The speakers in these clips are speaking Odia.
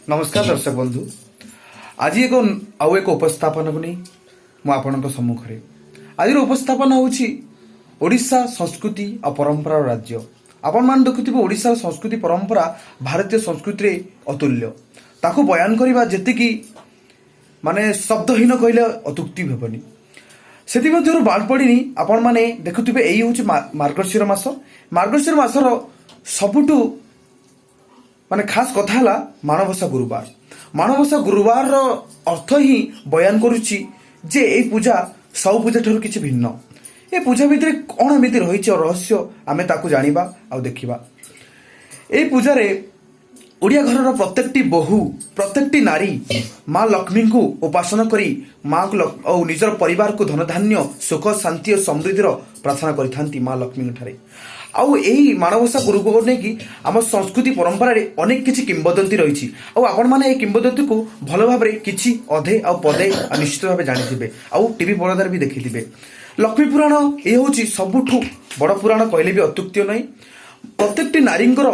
ନମସ୍କାର ଦର୍ଶକ ବନ୍ଧୁ, ଆଜି ଆଉ ଏକ ଉପସ୍ଥାପନାକୁ ନେଇ ମୁଁ ଆପଣଙ୍କ ସମ୍ମୁଖରେ। ଆଜିର ଉପସ୍ଥାପନା ହେଉଛି ଓଡ଼ିଶା ସଂସ୍କୃତି ଆଉ ପରମ୍ପରାର ରାଜ୍ୟ। ଆପଣମାନେ ଦେଖୁଥିବେ, ଓଡ଼ିଶାର ସଂସ୍କୃତି ପରମ୍ପରା ଭାରତୀୟ ସଂସ୍କୃତିରେ ଅତୁଲ୍ୟ। ତାକୁ ବୟାନ କରିବା ଯେତିକି ମାନେ ଶବ୍ଦହୀନ କହିଲେ ଅତ୍ୟୁକ୍ତି ହେବନି। ସେଥିମଧ୍ୟରୁ ବାଦ ପଡ଼ିନି, ଆପଣମାନେ ଦେଖୁଥିବେ, ଏଇ ହେଉଛି ମାର୍ଗଶିର ମାସ। ମାର୍ଗଶିର ମାସର ସବୁଠୁ ମାନେ ଖାସ କଥା ହେଲା ମାଣବସା ଗୁରୁବାର। ମାଣବସା ଗୁରୁବାରର ଅର୍ଥ ହିଁ ବୟାନ କରୁଛି ଯେ ଏଇ ପୂଜା ସବୁ ପୂଜା ଠାରୁ କିଛି ଭିନ୍ନ। ଏ ପୂଜା ଭିତରେ କ'ଣ ଏମିତି ରହିଛି ରହସ୍ୟ, ଆମେ ତାକୁ ଜାଣିବା ଆଉ ଦେଖିବା। ଏଇ ପୂଜାରେ ଓଡ଼ିଆ ଘରର ପ୍ରତ୍ୟେକଟି ବୋହୂ, ପ୍ରତ୍ୟେକଟି ନାରୀ ମା ଲକ୍ଷ୍ମୀଙ୍କୁ ଉପାସନା କରି ମାଙ୍କୁ ଆଉ ନିଜର ପରିବାରକୁ ଧନଧାନ୍ୟ, ସୁଖ, ଶାନ୍ତି ଓ ସମୃଦ୍ଧିର ପ୍ରାର୍ଥନା କରିଥାନ୍ତି ମା ଲକ୍ଷ୍ମୀଙ୍କ ଠାରେ। ଆଉ ଏହି ମାଣବସା ଗୁରୁକୁ ନେଇକି ଆମ ସଂସ୍କୃତି ପରମ୍ପରାରେ ଅନେକ କିଛି କିମ୍ବଦନ୍ତୀ ରହିଛି। ଆଉ ଆପଣମାନେ ଏହି କିମ୍ବଦନ୍ତୀକୁ ଭଲ ଭାବରେ କିଛି ଅଧେ ଆଉ ପଦେ ଆଉ ନିଶ୍ଚିତ ଭାବେ ଜାଣିଥିବେ ଆଉ ଟିଭି ପରଦାରେ ବି ଦେଖିଥିବେ। ଲକ୍ଷ୍ମୀ ପୁରାଣ ଏ ହେଉଛି ସବୁଠୁ ବଡ଼ ପୁରାଣ କହିଲେ ବି ଅତ୍ୟୁକ୍ତି ନାହିଁ। ପ୍ରତ୍ୟେକଟି ନାରୀଙ୍କର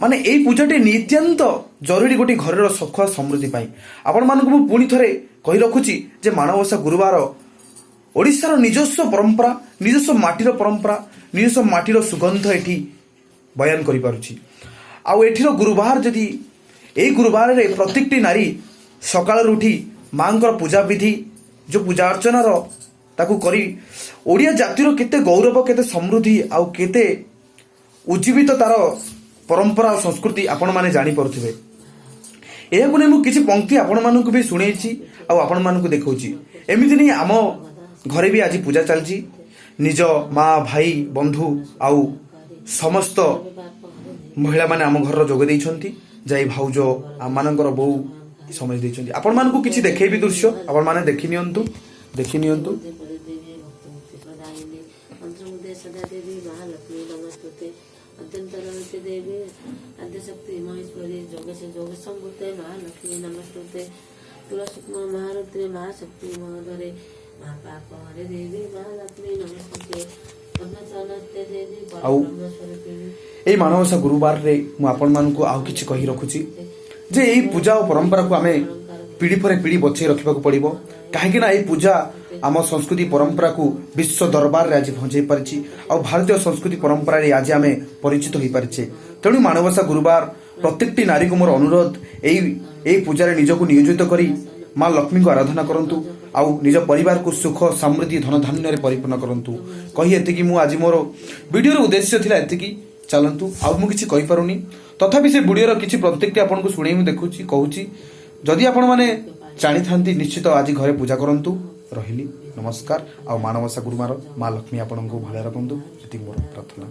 ମାନେ ଏଇ ପୂଜାଟି ନିତ୍ୟାନ୍ତ ଜରୁରୀ ଗୋଟିଏ ଘରର ସୁଖ ସମୃଦ୍ଧି ପାଇଁ। ଆପଣମାନଙ୍କୁ ମୁଁ ପୁଣି ଥରେ କହି ରଖୁଛି ଯେ ମାଣବସା ଗୁରୁବାର ଓଡ଼ିଶାର ନିଜସ୍ୱ ପରମ୍ପରା, ନିଜସ୍ୱ ମାଟିର ପରମ୍ପରା, ନିଜସ୍ୱ ମାଟିର ସୁଗନ୍ଧ ଏଠି ବୟାନ କରିପାରୁଛି। ଆଉ ଏଠିର ଗୁରୁବାର ଯଦି ଏଇ ଗୁରୁବାରରେ ପ୍ରତ୍ୟେକଟି ନାରୀ ସକାଳରୁ ଉଠି ମାଙ୍କର ପୂଜାବିଧି, ଯେଉଁ ପୂଜା ଅର୍ଚ୍ଚନାର ତାକୁ କରି ଓଡ଼ିଆ ଜାତିର କେତେ ଗୌରବ, କେତେ ସମୃଦ୍ଧି ଆଉ କେତେ ଉଜ୍ଜୀବିତ ତାର ପରମ୍ପରା ଆଉ ସଂସ୍କୃତି ଆପଣମାନେ ଜାଣିପାରୁଥିବେ। ଏହାକୁ ନେଇ ମୁଁ କିଛି ପଙ୍କ୍ତି ଆପଣମାନଙ୍କୁ ବି ଶୁଣେଇଛି ଆଉ ଆପଣମାନଙ୍କୁ ଦେଖାଉଛି। ଏମିତି ନେଇ ଆମ ଘରେ ବି ଆଜି ପୂଜା ଚାଲିଛି। ନିଜ ମା, ଭାଇ, ବନ୍ଧୁ ଆଉ ସମସ୍ତ ମହିଳାମାନେ ଆମ ଘରର ଯୋଗ ଦେଇଛନ୍ତି। ଯାଇ ଭାଉଜ, ଆମମାନଙ୍କର ବୋଉ ସମସ୍ତେ ଦେଇଛନ୍ତି। ଆପଣମାନଙ୍କୁ କିଛି ଦେଖେଇବି ଦୃଶ୍ୟ, ଆପଣମାନେ ଦେଖି ନିଅନ୍ତୁ, ଦେଖି ନିଅନ୍ତୁ। ଦେବୀ ଭକ୍ତମୁକ୍ତି ପ୍ରଦାୟିନୀ ମନ୍ତ୍ରମୁଗ୍ଧେ ସଦା ଦେବୀ ମହାଲକ୍ଷ୍ମୀ ନମସ୍ତୁତେ। ଅତ୍ୟନ୍ତ ରହସ୍ୟ ଦେବୀ ଆଦ୍ୟଶକ୍ତି ମହେଶ୍ୱରୀ ଯୋଗେଶ ଯୋଗ ସମ୍ଭୂତେ ମହାଲକ୍ଷ୍ମୀ ନମସ୍ତୁତେ। ତୁଳସୂକ୍ଷ୍ମ ମହାରୁଦ୍ରେ ମହାଶକ୍ତି ମହୋଦରେ ମହାପାପ ହରେ ଦେବୀ ମହାଲକ୍ଷ୍ମୀ ନମସ୍ତୁତେ। ପଦ୍ମଚନସ୍ତେ ଦେବୀ ଆଉ ପରବ୍ରହ୍ମ ସ୍ୱରୂପିଣୀ। ଏଇ ମାଣବସା ଗୁରୁବାରରେ ମୁଁ ଆପଣମାନଙ୍କୁ ଆଉ କିଛି କହି ରଖୁଛି ଯେ ଏଇ ପୂଜା ଓ ପରମ୍ପରାକୁ ଆମେ ପିଢ଼ି ପରେ ପିଢ଼ି ବଞ୍ଚେଇ ରଖିବାକୁ ପଡ଼ିବ। କାହିଁକି ନା ଏଇ ପୂଜା ଆମ ସଂସ୍କୃତି ପରମ୍ପରାକୁ ବିଶ୍ୱ ଦରବାରରେ ଆଜି ପହଞ୍ଚାଇ ପାରିଛି ଆଉ ଭାରତୀୟ ସଂସ୍କୃତି ପରମ୍ପରାରେ ଆଜି ଆମେ ପରିଚିତ ହୋଇପାରିଛେ। ତେଣୁ ମାଣବସା ଗୁରୁବାର ପ୍ରତ୍ୟେକଟି ନାରୀକୁ ମୋର ଅନୁରୋଧ, ଏଇ ପୂଜାରେ ନିଜକୁ ନିୟୋଜିତ କରି ମା ଲକ୍ଷ୍ମୀଙ୍କୁ ଆରାଧନା କରନ୍ତୁ ଆଉ ନିଜ ପରିବାରକୁ ସୁଖ, ସମୃଦ୍ଧି, ଧନଧାନ୍ୟରେ ପରିପୂର୍ଣ୍ଣ କରନ୍ତୁ କହି ଏତିକି। ମୁଁ ଆଜି ମୋର ଭିଡ଼ିଓର ଉଦ୍ଦେଶ୍ୟ ଥିଲା ଏତିକି। ଚାଲନ୍ତୁ, ଆଉ ମୁଁ କିଛି କହିପାରୁନି। ତଥାପି ସେ ଭିଡ଼ିଓର କିଛି ପ୍ରତ୍ୟେକଟି ଆପଣଙ୍କୁ ଶୁଣେଇ ମୁଁ ଦେଖୁଛି, କହୁଛି। ଯଦି ଆପଣମାନେ ଜାଣିଥାନ୍ତି, ନିଶ୍ଚିତ ଆଜି ଘରେ ପୂଜା କରନ୍ତୁ। ରହିଲି, ନମସ୍କାର। ଆଉ ମାଣବସା ଗୁରୁବାର ମା ଲକ୍ଷ୍ମୀ ଆପଣଙ୍କୁ ଭଲରେ ରଖନ୍ତୁ, ଏତିକି ମୋର ପ୍ରାର୍ଥନା।